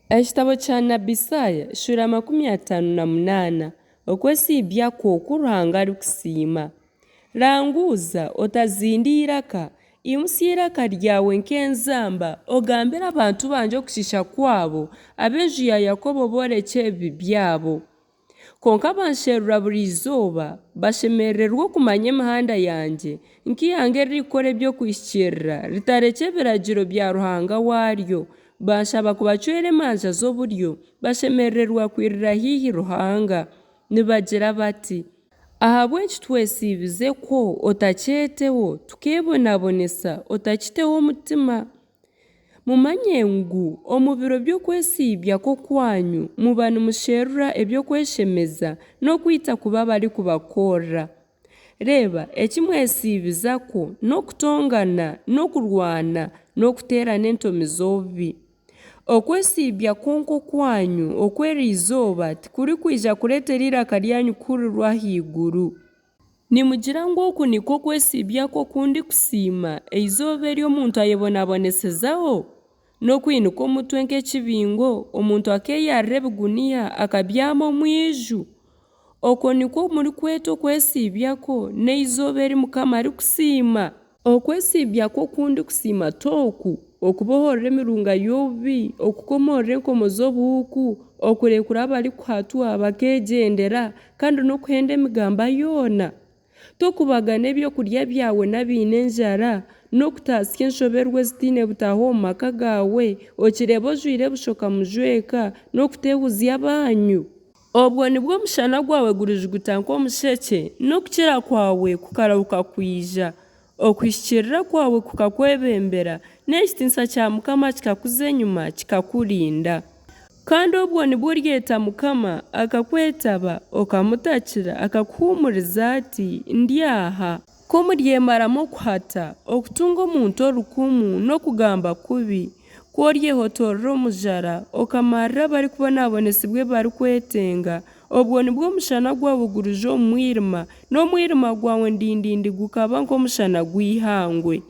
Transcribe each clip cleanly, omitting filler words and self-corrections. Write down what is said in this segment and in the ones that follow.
Ekitabo kya nabi Isaaya eshuura 58 Okwesiibyakwo oku Ruhanga arikusiima. Ranguuza, otazinda eiraka, imutsya eiraka ryawe nk'enzamba, ogambire abantu bangye okushiisha kwabo, ab'enju ya Yakobo oboorekye ebibi byabo. Kwonka bansherura buri izooba, bashemerererwa okumanya emihanda yangye, nk'eihanga eririkukora eby'okuhikiirira, ritarekye ebiragiro bya Ruhanga waaryo. Banshaba kubacwera emanja z'oburyo, bashemerererwa kwirira haihi Ruhanga. Nibagira bati, Ahabw'enki twesiibize kwo otakyeteho, tukeebonabonesa otakiteho omutima? Mumanye ngu omu biro by'okwesiibyakwo kwanyu muba nimusherura eby'okweshemeza n'okwita kubi abarikubakorera. Reeba, eki mwesiibiza kwo n'okutongana n'okurwana n'okuteerana entomi z'obubi. Okwesiibya kwonka okwanyu okw'eri izooba tikurikwija kureetera eiraka ryanyu kuhurirwa ahaiguru. Nimugira ngu oku nikwo kwesiibyakwo oku ndikusiima, eizooba eri omuntu ayebonabonesezaho? N'okwinika omutwe nk'ekibingo, omuntu akeeyarira ebiguniya akabyama omu iju? Okwo nikwo murikweta okwesiibyakwo, n'eizooba eri Mukama arikusiima? Okwesiibyakwo oku ndikusiima t'oku, okubohorora emirunga y'obubi, okukomoorora enkomo z'obuhuuku, okurekura abarikuhatwa bakeegyendera, kandi n'okuhenda emigamba yoona? T'okubagana ebyokurya byawe n'abaine enjara, n'okutaasya enshoberwa ezitaine butaaho omu maka gaawe, okireeba ojwaire busha okamujweka, n'okuteehuzya abaanyu? Obwo nibwo omushana gwawe gurijuguta nk'omushekye, n'okukira kwawe kukarahuka kwija. Okuhikiirira kwawe kukakwebembera, n'ekitiinisa kya Mukama kikakuza enyima kikakurinda. Kandi obwo nibwo oryeta Mukama, akakwetaba, okamutakira, akakuhuumuriza ati, Ndi aha. Ku muryemaramu okuhata, okutunga omuntu orukumu, n'okugamba kubi, ku oryehotorera omujara, okamarira abarikubonabonesibwa ebi barikwetenga, obwo nibwo omushana gwawe gurija omu mwirima, n'omwirima gwawe ndindindi gukaba nk'omushana gw'eihangwe.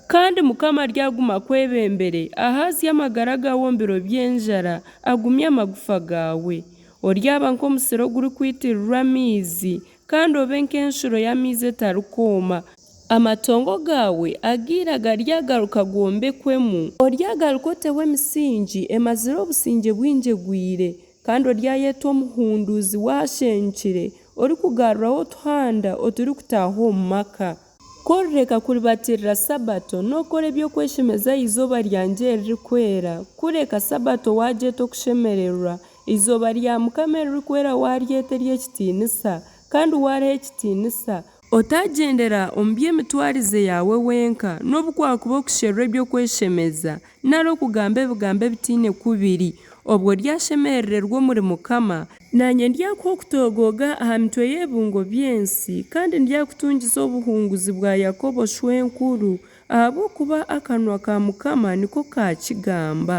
Kandi Mukama aryaguma akwebembere, ahaazye amagara gaawe omu biro by'enjara, agumye amagufa gaawe. Oryaba nk'omusiri ogurikwitirirwa amaizi, kandi obe nk'enshuro y'amaizi etarikwoma. Amatongo gaawe aga ira garyagaruka gombekwemu. Oryagaruka oteho emisingi emazire obusingye bwingi egwire, kandi oryayetwa omuhunduuzi w'ahasheenyukire, orikugaruraho otuhanda oturikutaaha omu maka. Ku orireka kuribatirira Sabato n'okukora eby'okweshemeza aha izooba ryangye eririkwera, kureka Sabato waagyeta okushemererwa, eizooba rya Mukama eririkwera waaryeta ery'ekitiinisa, kandi waariha ekitiinisa, Otaagyendera omu by'emitwarize yaawe wenka, n'obu kwakuba okusherura eby'okweshemeza, nari okugamba ebigambo ebitaine ku biri. Obwo oryashemerererwa omuri Mukama, Naanye ndyakuha okutoogooga aha mitwe y'ebibungo by'ensi, kandi ndyakutungisa obuhunguzi bwa Yakobo shwenkuru, ahabw'okuba akanwa ka Mukama niko kaakigamba.